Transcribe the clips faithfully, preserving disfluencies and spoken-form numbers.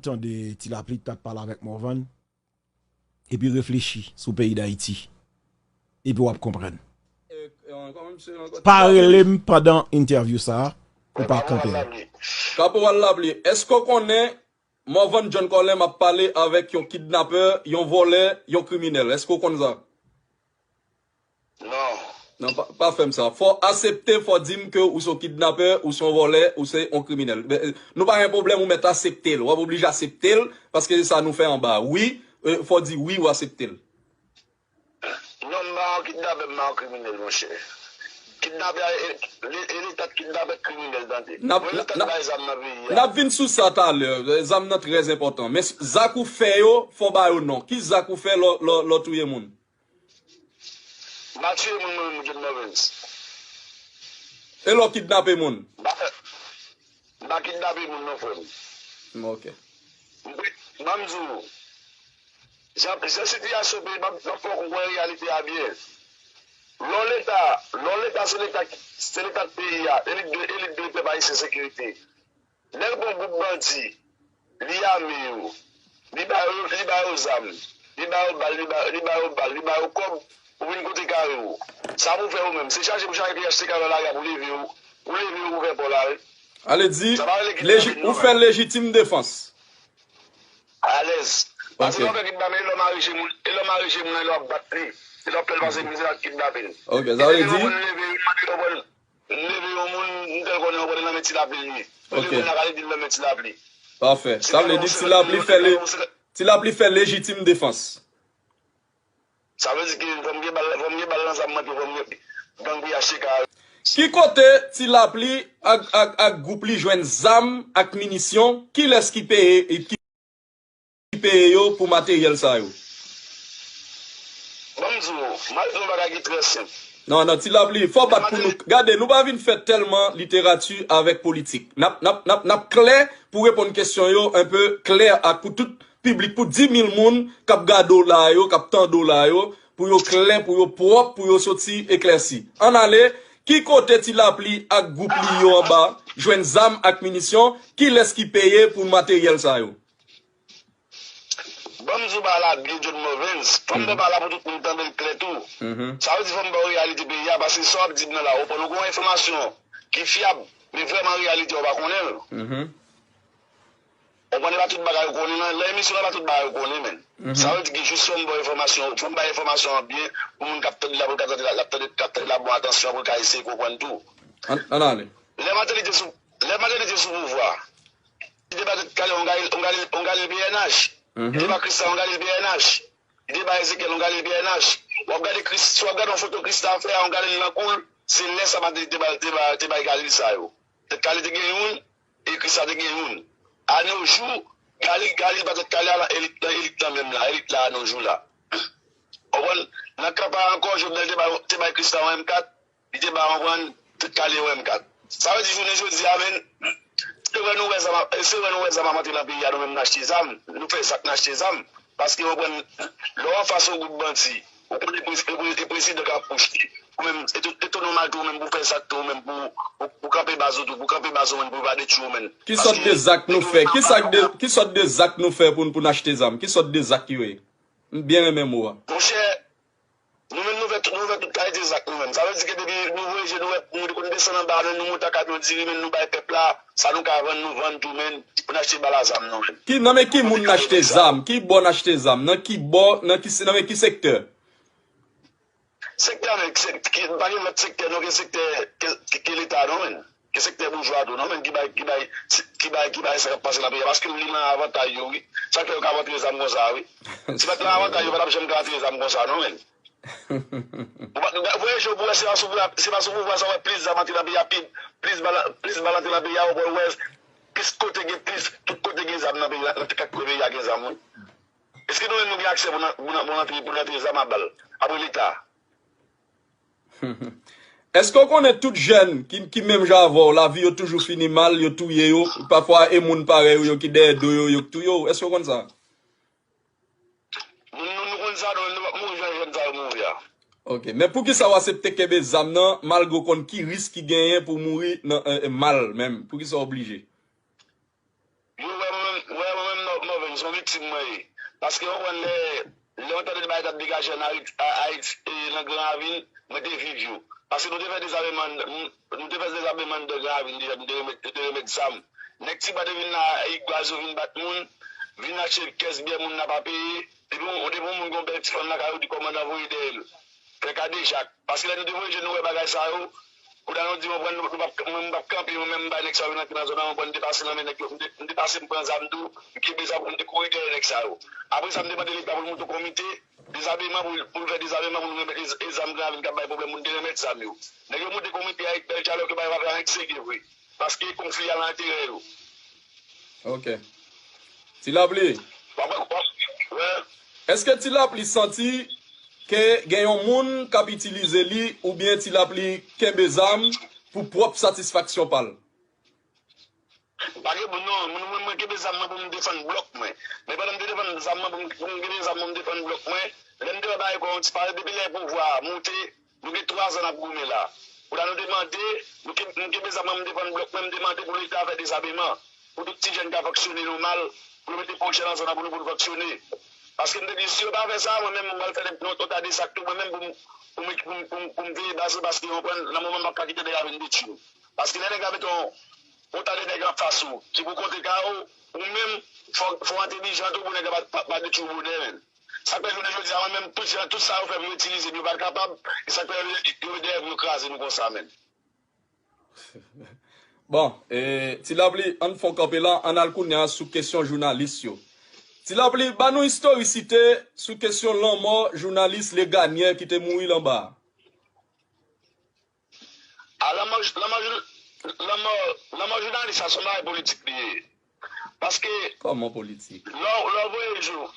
tande Ti Lapli t ap pale avèk Morvan, epi reflechi sou peyi Dayiti, epi w ap konprann. Pa rele m pandan entèvyou sa a, ou pa kanpe m. Kaporal Lapli, èske w konnen Morvan John Colem ap pale avèk yon kidnapè, yon vòlè, yon kriminèl? Èske w konn sa? Non. Non, pa, pa fè m sa. Fò w aksepte, fò w di m ke ou se yon kidnapè, ou se yon vòlè, ou se yon kriminèl. Nou pa gen pwoblèm, ou mèt aksepte l. W ap oblije aksepte l, paske se sa nou fè anba a. Wi, fò w di wi, ou aksepte l. Non, m pa yon kidnapè, m pa yon kriminèl, monchè. Kidnapè, e Leta k kidnapè, k kriminèl, tande. Mwen Leta k bay zam nan peyi a. N ap vin sou sa talè. Zam nan trè enpòtan. Men zak ou fè yo, fò w ba yo non. Ki zak ou fè lè w touye moun? M pa tiye moun mwen menm, John Morvens. E lè w kidnape moun? M pa m pa kidnape moun non frè m. Ok. M kwe, ban m di w, jan, jan sitiyasyon peyi, ban m fè w konprann reyalite a byen. Lè w leta, lè w leta se leta, se leta peyi a, elit de, elit de pèp ayisyen sekirite. Lè l pran gwoup bandi, li ame yo, li ba yo, li ba yo zam, li ba yo bal, li ba, li ba yo bal, li ba yo kòb, ou vin kote kare w. Sa pou fè ou menm, se chache pou chache P H T K nan lari a pou leve yo, pou leve yo pou fè pa w la wi. Ale di, ou fè lejitim defans. Alèz. Paske lè w fè kidnape, e lè w mare je moun, e lè w mare je moun nan, e lè w ap bat li, e lè w ap fè l pase mizè, l ap kidnape l. Ok, sa vle di. Leve yo, mande yo, Leve yon moun, m fè l konnen yon kote nan men Ti Lapli l ye. Leve moun nan, ale di l nan men Ti Lapli. Pafè. Sa vle di Ti Lapli fè le, Ti Lapli fè lejitim defans. Sa vle di ke fò m gen bal, fò m gen bal nan zam mwen tou, fò m gen gang P H T K. Ki kote Ti Lapli ak, ak, ak gwoup li jwenn zam ak minisyon? Kilès ki peye, ki peye yo pou materyèl sa yo? Ban m di w, m al di w yon bagay ki trè senp. Non, non, Ti Lapli, fò w bat pou nou. Gade, nou pa vin fè tèlman literati avèk politik. N ap, n ap, n ap, n ap klè pou reponn kesyon yo, enpe klè ak pou tout piblik, pou dis mil moun k ap gade w la yo, k ap tande w la yo, pou yo klè, pou yo pwòp, pou yo soti eklèsi. Ann ale, ki kote Ti Lapli ak gwoup li yo anba jwenn zam ak minisyon? Kilès ki peye pou materyèl sa yo? Ban m di w bagay la byen, John Morvens. Fò m ba w bagay la pou tout moun tande l klè tou. Sa vle di fò m ba w reyalite peyi a, paske sa w ap di m nan la, ou konprann, ou gen yon enfòmasyon ki fyab, men vrèman reyalite a ou pa konnen l. Ou konprann, e pa tout bagay ou konnen nan, nan emisyon an, e pa tout bagay ou konnen, men. Sa vle di ke jis fò m ba w enfòmasyon, fò m bay enfòmasyon an byen, pou moun k ap tande la, pou l ka tande la, l ap tande, k ap tande la bon atansyon, pou l ka eseye konprann tou. Ann, ann ale. Lè Martelly te sou, lè Martelly te sou pouvwa, li te ba tèt kale yon galil, yon galil, yon galil P N H. Li te ba Christa yon galil P N H. Li te ba Ezekiel yon galil P N H. W ap gade Chris, si w ap gade yon foto Christa fè a, yon galil nan kou l, se lè sa Martelly te ba, te ba, te bay galil sa yo. Tèt kale te gen youn, e Christa te gen youn. Anojou, galil, galil ba tèt kale a nan elit, nan elit lan menm la, elit la anojou la. Ou konprann? Nan kanpay ankò, Jovenel te bay, te bay Christa yon M kat, li te ba w konprann, tèt kale yon M kat. Sa vle di jounen jodi a, men, se vre nou wè zam ap, se vre nou wè zam ap antre nan peyi a, nou menm n achte zam, nou fè zak n achte zam. Paske ou konprann, lè w anfas yon gwoup bandi, ou konnen e prezidan k ap pous li, ou menm, e tou, e tou nòmal tou ou menm pou w fè zak tou ou menm pou, pou, pou kanpe baz ou tou, pou kanpe baz ou menm, pou yo pa detwi w menm. Ki sòt de zak nou fè? Ki sòt de, ki sòt de zak nou fè pou, pou n achte zam? Ki sòt de zak yo ye? M byen renmen mo a. Monchè, Nou menm nou fè tout, nou fè tout kalite zak nou menm. Sa vle di ke depi nou voye je nou wè moun te konn desann anba a, nou monte a kamyon diri, men nou bay pèp la, sa nou ka vann, nou vann tou, men pou n achte bal a zam nou menm. Ki, nan men ki moun n achte zam? Ki bò n achte zam? Nan ki bò, nan ki, nan men ki sektè? Sektè, men, ki, pa gen lòt sektè, non, ke sektè, ke, ke, ke Leta, non, men. Ke sektè boujwa tou, non, men, ki bay, ki bay, ki bay, ki bay sa k ap pase nan peyi a, paske li nan avantay yo, wi. Sa k fè yo ka vantre zam konsa, wi. Si pa t nan avantay yo, yo pa t ap janm ka vantre zam konsa, non, men. Ou pa, ou pa, voye je w pou wè, se pa sou pouvwa, se pa sou pouvwa sa w wè plis zam antre nan peyi a, pi, plis bal, plis bal antre nan peyi a, ou wè, plis kote gen plis, tout kote gen zam nan peyi a, nan kat kwen peyi a gen zam, wi. Èske nou menm nou gen aksè pou n, pou n, pou n antre, pou n antre zam a bal, apre Leta? Èske w konnen tout jèn ki, ki menm jan avè w, lavi yo toujou fini mal, yo touye yo, pafwa e moun parèy ou yo ki dèyè do yo, yo k touye w? Èske w konn sa? Nou, nou, nou konn sa, nou, nou p ap mouri jan jèn sa yo mouri a. Ok, men poukisa w aksepte kenbe zam nan, malgre w konn ki risk ki genyen pou w mouri nan, e, e, mal menm? Poukisa w oblije? Yo wè mwen menm, wè mwen menm se yon viktim mwen ye. Paske w konprann lè, lè yon tande de bagay t ap degaje ann Ayiti, a- Ayiti, e, nan Gran Ravin, mwen te viv yo. Paske nou te fè dezameman, nou te fè dezameman anndan Gran Ravin deja, nou te remèt, nou te remèt zam. Nèg Tibwa te vin la, e, gwaz yo vin bat moun, vin achte kès byè moun nan pa peye. Depi yon, depi yon moun gen yon bèl ti fanm lakay ou, di kòmandan voye dèyè l. Fè kadejak. Paske lè nou te voye jèn nou wè bagay sa yo, kounye a nou di, mwen pran, nou p ap, mwen m p ap kanpe, mwen menm m bay nèg sa yo vin antre nan zòn nan, mwen pran m depase nan men nèg yo, m de- m depase m pran zam tou, m kenbe zam, m te kouri dèyè nèg sa yo. Apre sa, m te mande Leta pou l monte yon komite dezameman, pou l, pou l fè dezameman, pou nou remèt e, e zam Gran Ravin k ap bay pwoblèm, pou nou te remèt zam yo. Nèg yo monte komite a avèk bèl dyalòg, yo bay pa fè anyen k serye vre. Paske konfli a nan enterè yo. Ok. Ti Lapli, W ap wè, w ap wè. Èske Ti Lapli santi ke gen yon moun k ap itilize li oubyen Ti Lapli kenbe zam pou pwòp satisfaksyon pa l? Pa gen moun non, moun mwen, mwen kenbe zam mwen pou m defann blòk mwen. Men pandan m te defann zam mwen pou m, pou m kenbe zam mwen, m defann blòk mwen, lè m te wè bagay kò yon ti pale, depi lè pouvwa a moute, nou gen twa zan n ap goumen la. Pou la nou te mande, nou ke- m kenbe zam mwen, m defann blòk mwen, m te mande pou Leta fè dezameman. Pou tout ti jèn ka fonksyone nòmal, pou yo mete pwojè nan zòn nan pou nou, pou nou fonksyone. Paske m te di, si yo pa fè sa, mwen menm, mwen pral fè yon, yon ta de zak tou, mwen menm, pou m, pou m, pou m, pou m, pou m veye baz mwen, paske yon pwen, nan moman m ap ka kite nèg la vin detwi nou. Paske lè nèg la mete yon, yon ta de nèg anfas ou, ki pou kontre kay ou, ou menm, fò, fò w entèlijan tou pou nèg la pa, pa, pa detwi w bonè, menn. Sa k fè jounen jodi a, mwen menm, tout jan, tout sa yo fè pou yo itilize m, yo pa t kapab, e sa k fè yo, yo dèyè pou yo kraze nou konsa, menn. Bon, e, Ti Lapli, ann fè yon kanpe la, ann al kounye a sou kesyon jounalis yo. Ti Lapli, ba nou istorisite sou kesyon lanmò jounalis Leganyè ki te mouri l anba a. A lanmò, lanmò, lanmò, lanmò jounalis la, se yon bagay politik li ye. Paske Kòman politik? Lè w, lè w voye jou,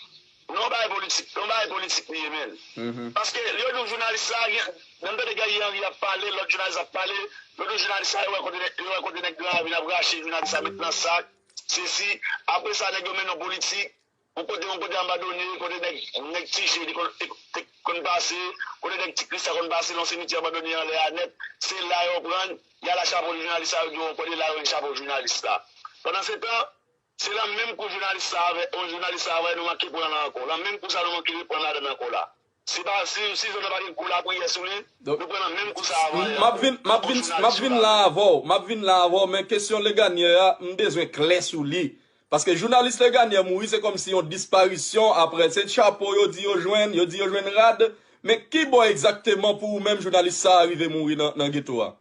non, bagay politik, non, bagay politik li ye, menn. Paske yo di w jounalis la, gen, menm tande Guerrier Henry ap pale, lòt jounalis ap pale, yo di w jounalis la, yo wè kote, yo wè kote nèg Gran Ravin ap rache, jounalis la met nan sak, sesi, apre sa, nèg yo mennen w politik, yon kote, yon kote abandone, kote nèg, nèg Ti Je te konn, te, te konn pase, kote nèg Ti Kris la konn pase, nan simityè abandone anlè a nèt, se la yo pran, y al achte chapo jounalis la, yo di w kote la yo jwenn chapo jounalis la. Pandansetan, se nan menm kou jounalis sa avè, yon jounalis sa avè nou manke pran la ankò. Nan menm kou sa nou manke pran ladan ankò la. Se pa, si, si zòn nan pa gen gwo lapriyè sou li, nou pran nan menm kou sa avè. M ap vin, m ap vin, m ap vin la avè w. M ap vin la avè w, men kesyon Leganyè a, m bezwen klè sou li. Paske jounalis Leganyè mouri, se kòmsi yon disparisyon, apre se chapo yo di yo jwenn, yo di yo jwenn rad. Men ki bò egzakteman pou ou menm jounalis sa a rive mouri nan, nan geto a?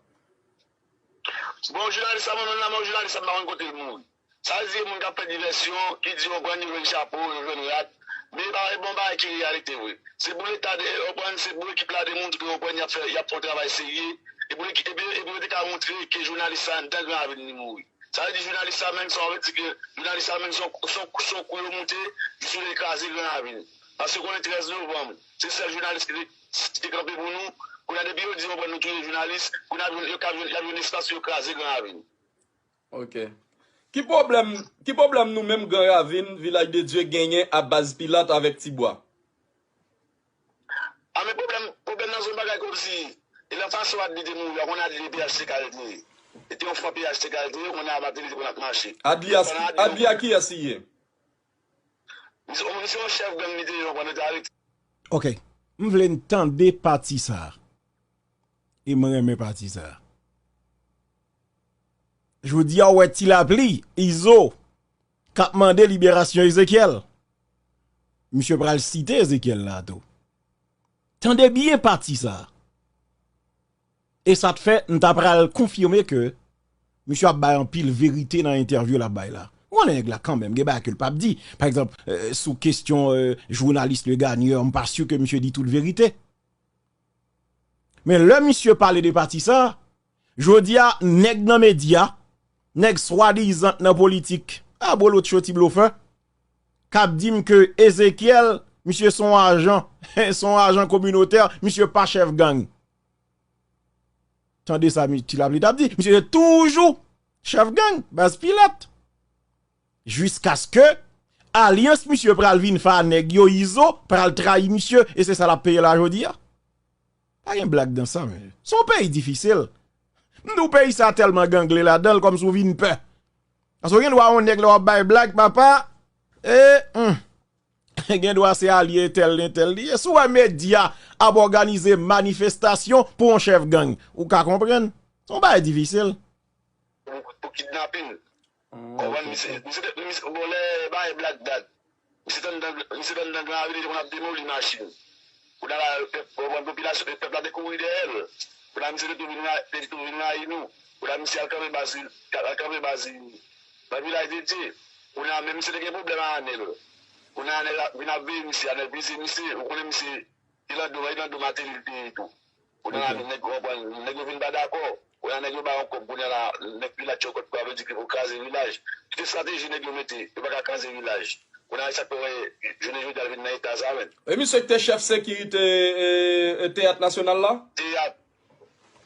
Bon, jounalis sa, mwen menm la, mwen jounalis sa, m pa konn kote l mouri. Sa vle di, moun k ap fè divèsyon, ki di yo pran, yo jwenn chapo, yo jwenn rad. Men e pa, e pa yon bagay ki reyalite vre. Se pou Leta, de, yo pran, se pou ekip la demontre, yo pran, y ap fè, y ap fè yon travay serye. E pou, epi, epi yo te ka montre ke jounalis sa anndan Gran Ravin li mouri. Sa vle di jounalis sa menm, sa vle di ke jounalis sa menm, se yon, se yon, se yon kou yo moute, jis yo te kraze Gran Ravin. Paske konnen trèz novanm, se sèl jounalis ki te, ki te kanpe pou nou. Kounye a, depi yo di yo pran, nou touye jounalis, kounye a, yo ka jwenn, y ap jwenn espas pou yo kraze Gran Ravin. Ok. Ki pwoblèm, ki pwoblèm nou menm Gran Ravin, Vilaj de Dye genyen a baz Pilat avèk Tibwa? A, men pwoblèm, pwoblèm nan se yon bagay kòmsi, e nan fason Adli te mouri a, konnen Adli te P H T K l te ye. E te yon fwa P H T K l te ye, konnen a Martelly te konn ap mache. Adli a, Adli a kiyès li ye? Misye, misye yon chèf gang li te ye, yon pwenneta avèk. Ok. M vle n tande pati sa a. E mwen renmen pati sa a. Jodi a, w wè Ti Lapli, Izo, k ap mande liberasyon Ezekyèl. Misye pral site Ezekyèl la tou. Tande byen pati sa a. E sa t fè, m ta pral konfime ke misye ap bay anpil verite nan entèvyou l ap bay la. Ou konnen nèg la kanmenm, gen bagay ke l p ap di. Pa egzanp, euh, sou kesyon, euh, jounalis Leganyè, m pa si ke misye di tout verite. Men lè misye pale de pati sa, jodi a, nèg nan medya, nèg swadizan nan politik, abolotcho ti blofè, k ap di m ke Ezekyèl, misye se yon ajan, se yon ajan kominotè, misye pa chèf gang. Tande sa mi-, Ti Lapli t ap di, misye se toujou chèf gang, baz Pilat. Jiskaske alyans misye pral vin fè a nèg yo, Izo pral trayi misye, e se sa l ap peye la jodi a. Pa gen blag dan sa, men. Se yon peyi difisil. M di w peyi sa tèlman gangle ladan l, kòmsi w vin pè. Paske w gen dwa yon nèg lè w ap bay blag, papa, E, hmm, gen dwa se alye entèl entèl li ye. Si w wè medya ap òganize manifestasyon pou yon chèf gang, ou ka konprann. Se yon bagay difisil. Pou, pou kidnapin. Konprann misye, misye te, misye, bon, lè bagay Black Dat, misye t anndan, misye t anndan gran aveni, te konn ap demoli machin. Kounye a la, pèp, konprann popilasyon, pèp la te kouri dèyè l. Kounye a misye te tou vin ra-, te tou vin rayi nou. Kounye a misye al kanpe baz, al kanpe baz nan Vilaj de Dye. Kounye a menm misye te gen pwoblèm ak Anèl. Kounye a Anèl vin ap veye misye, Anèl plize misye, ou konnen misye, Ilando, Ilando Martelly li te ye tou. Kounye a la, nèg yo konprann, nèg yo vin pa dakò. Kounye a nèg yo ba yon kòb, kounye a la, nèg vilaj yo kòb, sa vle di ke pou kraze vilaj. Tout estrateji nèg yo mete, yo pa ka kraze vilaj. Kounye a, e sa k fè w wè, jounen jodi a, l vin nan eta sa menm. E misye ki te chèf sekirite e, e, Teyat Nasyonal la? Teyat.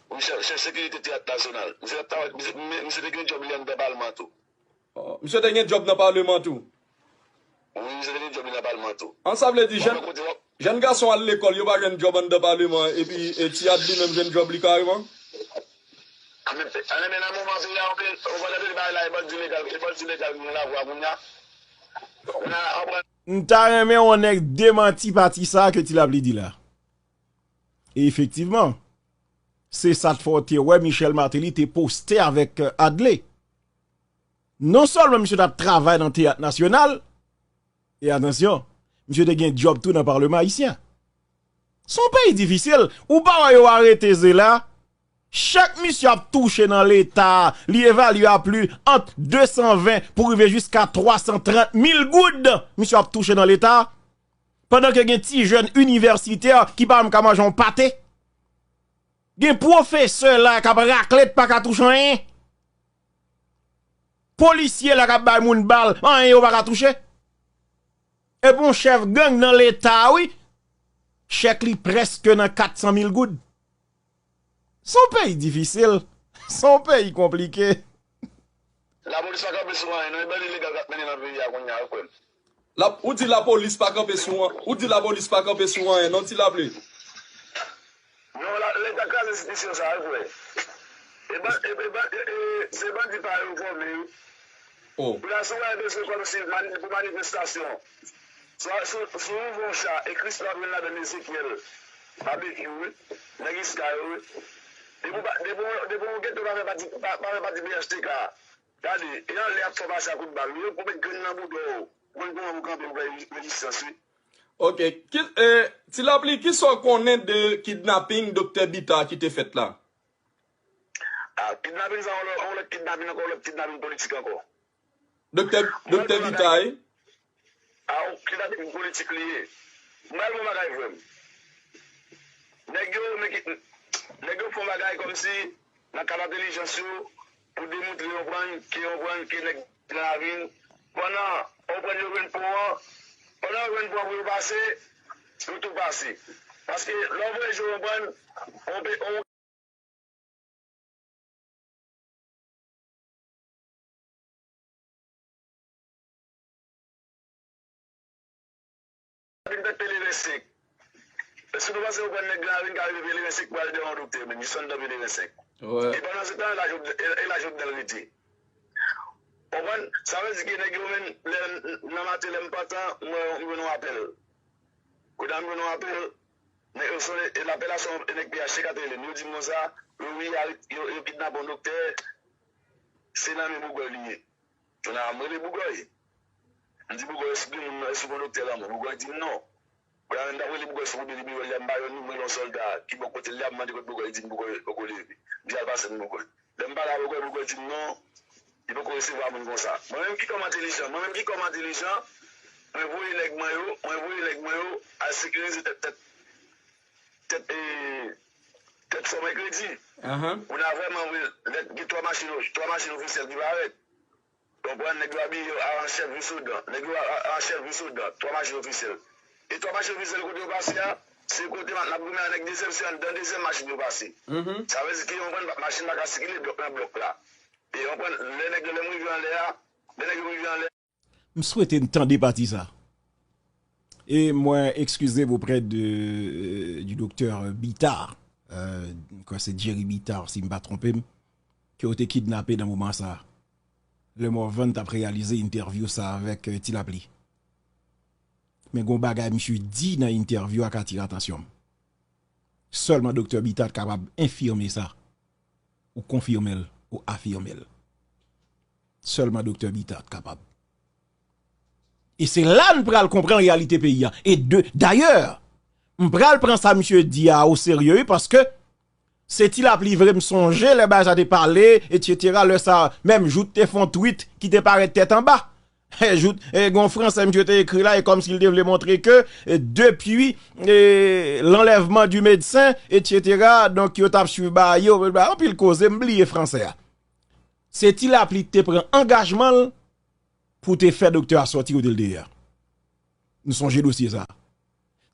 Wi, chèf, chèf sekirite Teyat Nasyonal. Misye t ap travay, misye, misye te gen djòb li anndan palman tou. Oh, misye te gen djòb nan paleman tou. Wi, misye te gen djòb li nan paleman tou. An, sa vle di, jèn, jèn gason al lekòl, yo pa jwenn djòb anndan paleman, epi e, Ti Adli menm jwenn djòb li kareman? Anben, anben, nan moman peyi a, ou pa tande bagay la, e bandi legal, e bandi legal ki gen lavwa kounye a. Kounye a, anpran. M ta renmen yon nèg demanti pati sa ke Ti Lapli di la. E efektivman, se sa t fè w te wè Michel Martelly te poste avèk Adlé. Non sèlman misye t ap travay nan Teyat Nasyonal, e atansyon, misye te gen djòb tou nan Palman Ayisyen. Se yon peyi difisil. Ou pa wè yo arete Zela? Chèk misye ap touche nan Leta, li evalye a pli ant de san ven pou rive jiska twa san trant mil goud misye ap touche nan Leta. Pandan ke gen ti jèn inivèsitè ki pa menm ka manje yon pate. Gen pwofesè la k ap raklet pa ka touche anyen. Polisye la k ap bay moun bal, anyen yo pa ka touche. Epi yon chèf gang nan Leta a wi, chèk li prèske nan kat san mil goud. Se yon peyi difisil. Se yon peyi konplike. Lapolis pa kanpe sou anyen non, e bandi legal k ap mennen nan peyi a kounye a wi frè m. Lap, ou di lapolis pa kanpe sou an, ou di lapolis pa kanpe sou anyen non Ti Lapli. Non, la, Leta kraze enstitisyon sa wi frè. E ban, e, e ban, e, e, se bandi pa yo fòme wi. Oh. Pou la sou wè bezwen kòmsi mani, pou manifestasyon. Si w, si w, si w ouvè yon cha, ekri sa w ap jwenn ladan l Ezekyèl, Babekyou wi, nèg Iska yo wi. Depi w pa, depi w, depi w gen to pa fè pati, pa, pa fè pati P H T K, gade, e anlè y ap fè w pase a kout bal wi, yo pou met grenn nan bouda w, ou konn kòman pou kanpe pou fè rezistans wi. Ok, ki, e, Ti Lapli, kisa w konnen de kidnaping Doktè Bita ki te fèt la? Ah, kidnaping sa, yon lòt, yon lòt kidnaping ankò, yon lòt kidnaping politik ankò. Doktè, Doktè Bita, wi. Ah, kidnaping politik li ye. M pral bon bagay, frè m. Nèg yo, nèg yo fè yon bagay kòmsi, nan kad entèlijans yo, pou demontre yon prann, ke yon prann, ke nèg nan ravin, pandan yon prann yo jwenn pon an, pandan yo jwenn pon an pou yo pase, yo tou pase. Paske lè w voye je w yon prann, yon pe, yon Vin fè pelerensenk. Èske nou panse yo pran nèg la vin ka rive pelerensenk pou al dèyè yon doktè menm, jis anndan pelerensenk? E pandan se tan, e la Jovenel, e la Jovenel rete. Konprann? Sa vle di ke nèg yo menm, lè, nan maten, lè m pantan, m wè m jwenn yon apèl. Kounye a m jwenn yon apèl, nèg yo sonnen, e lapèl la se yon nèg P H T K te rele m. Yo di m konsa, yo, wi, yo, yo kidnape yon doktè, se nan men Bougòy li ye. Kounye a m rele Bougòy. M di Bougòy, èske gen moun nan, èske gen yon doktè lanmò? Bougòy di m non. Kounye a menm m t ap rele Bougòy sou kote li, m pa jwenn li, m rele yon sòlda ki bò kote l la, m mande kot Bougòy, li di m Bougòy poko leve. M di al pase m Bougòy. Lè m pale a Bougòy, Bougòy di m non, li poko resevwa moun konsa. Mwen menm ki kòm entèlijan, mwen menm ki kòm entèlijan, mwen voye nèg mwen yo, mwen voye nèg mwen yo al sekirize tèt, tèt, tèt, e, tèt Fò Mèkredi. Kounye a vrèman vre, lè gen twa machin, twa machin ofisyèl ki parèt. Konprann, nèg yo abiye yo an chèf Vissoud, nèg yo an chèf Vissoud, twa machin ofisyèl. E twa machin ofisyèl kote yo pase a, se kote n ap goumen a nèg dezyèm, se anndan dezyèm machin yo pase. Sa vle di ke yon prann machin pa ka sikile blòk nan blòk la. E yon prann, lè nèg yo, lè m rive anlè a, lè nèg yo rive anlè. M swete n tande pati sa. E mwen excusez-vous auprès de, euh, du docteur Bitar, euh, m kwè se Jerry Bitar, si m pa twonpe m, ke yo te kidnape nan moman sa. Lè Morvan t ap reyalize entèvyou sa avèk, euh, Ti Lapli. Men gon bagay misye di nan entèvyou a k atire atansyon m. Sèlman Doktè Bitat kapab enfime sa, ou konfime l, ou afime l. Sèlman Doktè Bitat kapab. E se la n pral konprann reyalite peyi a. E de, dayè, m pral pran sa misye di a o serye, wi, paske se Ti Lapli vre m sonje lè bagay sa te pale, etsetera. Lè sa, menm Jout te fè yon tweet ki te parèt tèt anba. Jout, e, gon fransè misye te ekri la, e kòmsi l te vle montre ke, e, depi, e, l'enlèvement du médecin, etsetera, donk, yo t ap swiv bagay yo, anpil koze, m bliye fransè a. Se Ti Lapli ki te pran angajman l pou te fè doktè a sòti kote l te ye a. Nou sonje dosye sa a.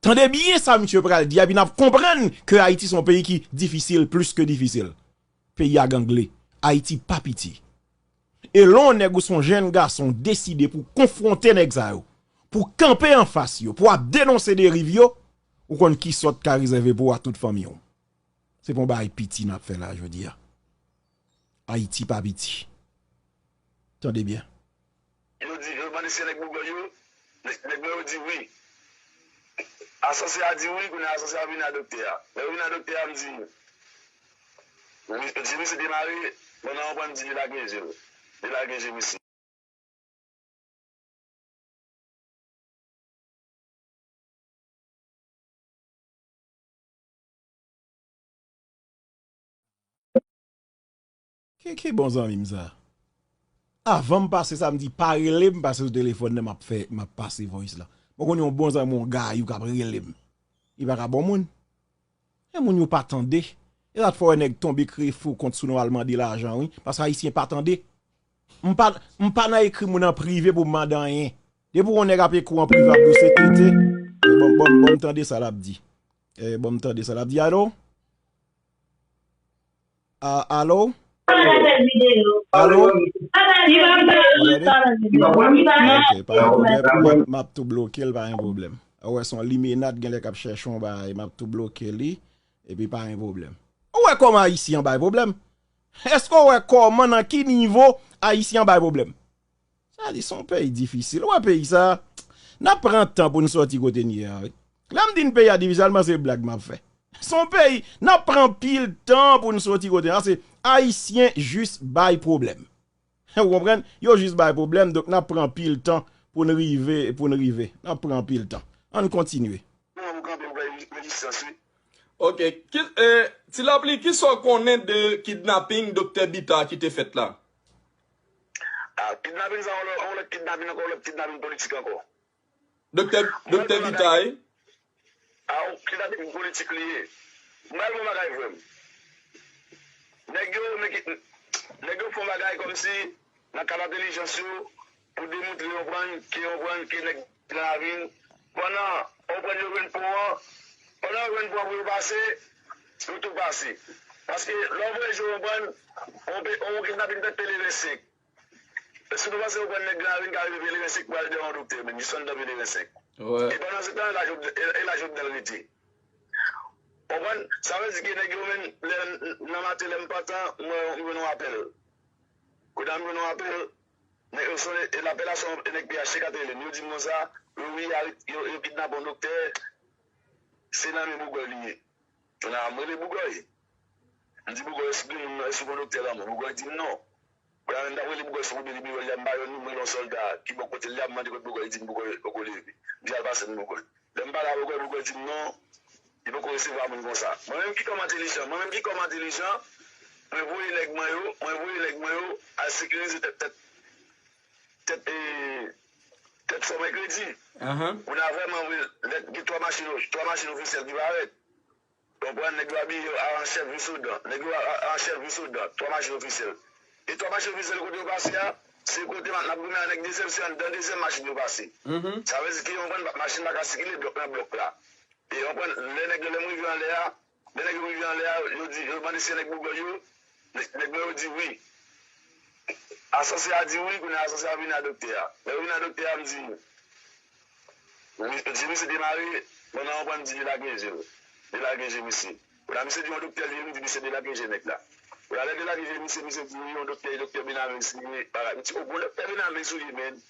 Tande byen sa misye pral di a, epi n ap konprann ke Ayiti se yon peyi ki difisil, plis ke difisil. Peyi a gangle. Ayiti pa piti. E lè yon nèg ou se yon jèn gason deside pou konfwonte nèg sa yo, pou kanpe anfas yo, pou ap denonse deriv yo, ou konn ki sòt ka rezève pou w ak tout fanmi w. Se pa yon bagay piti n ap fè la jodi a. Ayiti pa piti. Tande byen. Yo di, yo mande si se nèg Bougòy yo, nèg, nèg mwen yo di wi. Asansè a di wi, kounye a asansè a vini a doktè a. Lè yo vini a doktè a, m di, wi, je misye demare, pandan yon pwen m di delage je l. Delage je misye. Ki, ki bon zanmi m sa? Avan m pase sa, m di pa rele m, pase sou telefòn nan, m ap fè, m ap pase voice la. Mwen konnen yon bon zanmi, yon gayou k ap rele m. Li pa ka bon moun. E moun yo pa tande. E sa t fè w wè nèg tonbe kreye fo kont sou nou al mande lajan, wi. Paske Ayisyen pa tande. M pa, m pa nan ekri moun an prive pou m mande anyen. Depi yon nèg ap ekri w an prive, ap di w se tete. Bon, bon, bon, m tande sa l ap di. Eh, bon, m tande sa l ap di. Alo? A, alo? Alo? Tande? Ok, pa gen pwoblèm. M ap, m ap tou bloke l, pa gen pwoblèm. Ou wè, se yon limenad, genlè k ap chèche yon bagay, m ap tou bloke li, epi pa gen pwoblèm. Ou wè kòman Ayisyen an bay pwoblèm? Èske w wè kòman, nan ki nivo Ayisyen an bay pwoblèm? Sa di, se yon peyi difisil. Ou wè peyi sa, n ap pran tan pou n sòti kote n ye a, wi. Lè m di n peyi a difisil, se blag m ap fè. Se yon peyi, n ap pran anpil tan pou n sòti kote n ye a. Se Ayisyen jis bay pwoblèm. Ou konprann? Yo jis bay pwoblèm, donk n ap pran anpil tan pou n rive, pou n rive. N ap pran anpil tan. Ann kontinye. Kòman pou kanpe pou bay rezistans, wi. Ok. Ki, eh, Ti Lapli, kisa w konnen de kidnaping Doktè Bita ki te fèt la? Ah, kidnaping sa, yon lòt, yon lòt kidnaping ankò, yon lòt kidnaping politik ankò. Doktè, Doktè Bita, wi. Ah, kidnaping politik li ye. M pral bon bagay, frè m. Nèg yo, nèg, nèg yo fè yon bagay kòmsi nan kad entèlijans yo, pou demontre, w konprann, ke, w konprann, ke nèg nan ravin, pandan, w konprann, yo jwenn pon an, pandan yo jwenn pon an pou yo pase, yo tou pase. Paske, lè w voye je w, w konprann, on pe, on kidnaping fèt Peleven senk. Èske nou panse w konn nèg nan ravin ka rive Peleven senk pou al dèyè yon doktè, menm jis anndan Peleven senk? Wi. E pandan se tan, e la Jovenel, e, e la Jovenel rete. Konprann? Sa vle di ke nèg yo menm, lè, nan maten, lè m pantan, mwen, m jwenn yon apèl. Kounye a m jwenn yon apèl, nèg yo sone, e lapèl la se yon nèg P H C k ap rele m. Yo di m konsa, yo, wi, yo, yo kidnape yon doktè, se nan men Bougòy li ye. Kounye a m rele Bougòy. M di Bougòy, èske gen moun nan, èske gen yon doktè lanmò? Bougòy di m non. Kounye a menm m t ap rele Bougòy sou kote li, Bougòy di a m pa jwenn li, m rele yon sòlda ki bò kote l la, m mande kote Bougòy, li di m Bougòy poko leve. M di al pase m Bougòy. Lè m pale a Bougòy, Bougòy di m non, li poko resevwa moun konsa. Mwen menm ki kòm entèlijan, mwen menm ki kòm entèlijan, mwen voye nèg mwen yo, mwen voye nèg mwen yo al sekirize tèt, tèt, tèt, e, tèt Fò Mèkredi. Ahan. Kounye a vrèman vre, lè gen twa machin, twa machin ofisyèl ki parèt. Ou konprann, nèg yo abiye a, an chèf visodan. Nèg yo a, a, an chèf visodan. Twa machin ofisyèl. E twa machin ofisyèl kote yo pase a, se kote n ap goumen a nèg dezyèm, se anndan dezyèm machin yo pase. Mhm. Sa vle di ke, ou konprann, machin pa ka sikile blòk nan blòk la. E ou konprann, lè nèg yo, lè m rive anlè a, lè nèg yo rive anlè a, yo di, yo mande si se nèg Bougòy yo, nèg, nèg mwen yo di wi. Asansè a di wi, kounye a asansè a vini a doktè a. Lè yo vini a doktè a, m di, wi, je misye demare, pandan yon pwen m di delage je l. Delage je misye. Kounye a misye di yon doktè li ye, m di misye delage je nèg la. Kounye a lè delage je misye, misye di wi, yon doktè, doktè Benavense li ye, bagay. M di, o, bon, doktè Benavense ou ye, men.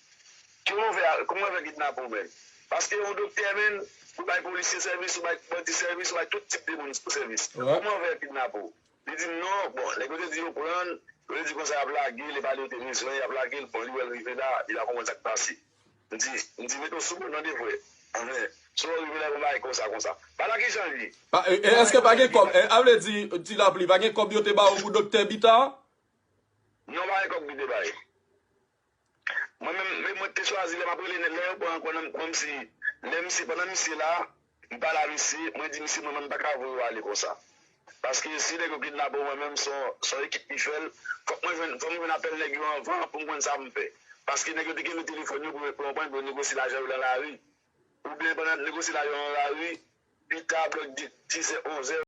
Kòman w fè, kòman w fè kidnape w, men? Paske yon doktè, menn, ou bay polisye sèvis, ou bay bandi sèvis, ou bay tout tip de moun sèvis. Kòman w fè yo kidnape w? Li di m non, bon, nèg yo te di yo pran l, yo te di konsa y ap lage l, e pa li yo te bezwen, y ap lage l, bon, li wè l rive la, li pa konprann sa k pase. M di, m di, mete w sou mwen tande frè. Anfen, si w rive la, yon bagay konsa, konsa. Pa la ki jan li ye. Pa, e, e, èske pa gen kòb? E, a vle di, Ti Lapli, pa gen kòb yo te ba w pou doktè Bita? Non, pa gen kòb ki te bay. Mwen menm, men mwen te chwazi lè m ap rele nèg, lè yo pran ankò nan, kòmsi, lè misye, pandan misye la, m pale a misye, mwen di misye, mwen menm m pa ka voye w ale konsa. Paske si nèg yo kidnape w, mwen menm, se yon, se yon ekip ki fè l, fòk mwen jwenn, fòk mwen jwenn apèl nèg yo anvan pou m konn sa m fè. Paske nèg yo te kenbe telefòn yo pou, pou yo pran, pou yo negosye lajan yo nan lari. Oubyen pandan y ap negosye lajan yo nan lari, pita, bò di, dizè, onzè,